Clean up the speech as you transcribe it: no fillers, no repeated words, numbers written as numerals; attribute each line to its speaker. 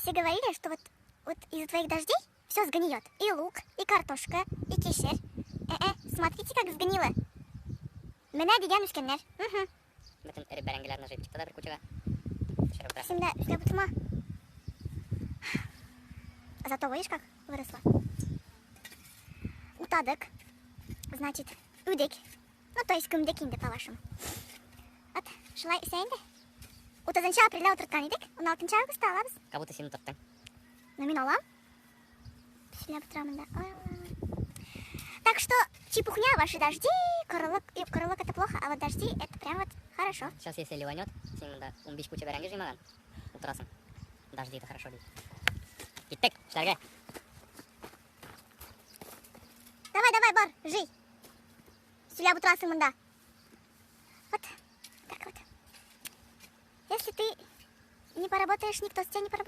Speaker 1: Все говорили, что вот из-за твоих дождей все сгниет. И лук, и картошка, и кишер. Смотрите, как сгнило. Менә дигән үскәннәр. Угу.
Speaker 2: Бөтен эре бәрәңгеләрне җыеп чыкты да бер кучага. Төшереп утыра.
Speaker 1: Син дә эшләп утырма. Зато видишь, как выросла. Утадык. Значит, үдек. Ну, то есть күмдек инде, по-вашему. Вот, шулай үсә инде. 30 апрельдә утырткан идек, 16 августта алабыз.
Speaker 2: Как будто син утырттың.
Speaker 1: Ну, мин алам. Сөйләп утырамын да. Ой, ой. Так что чепухня ваши дожди, корылык, и корылык это плохо, а вот дожди это прям вот хорошо.
Speaker 2: Сейчас если ливанет, син монда 15 куча бәрәңге җыймаган, утырасың. Дожди это хорошо ди. Киттек, эшләргә.
Speaker 1: Давай, давай, бар, жый. Сөйләп утырасың монда. Вот, так вот. Если ты не поработаешь, никто с тебя не поработает.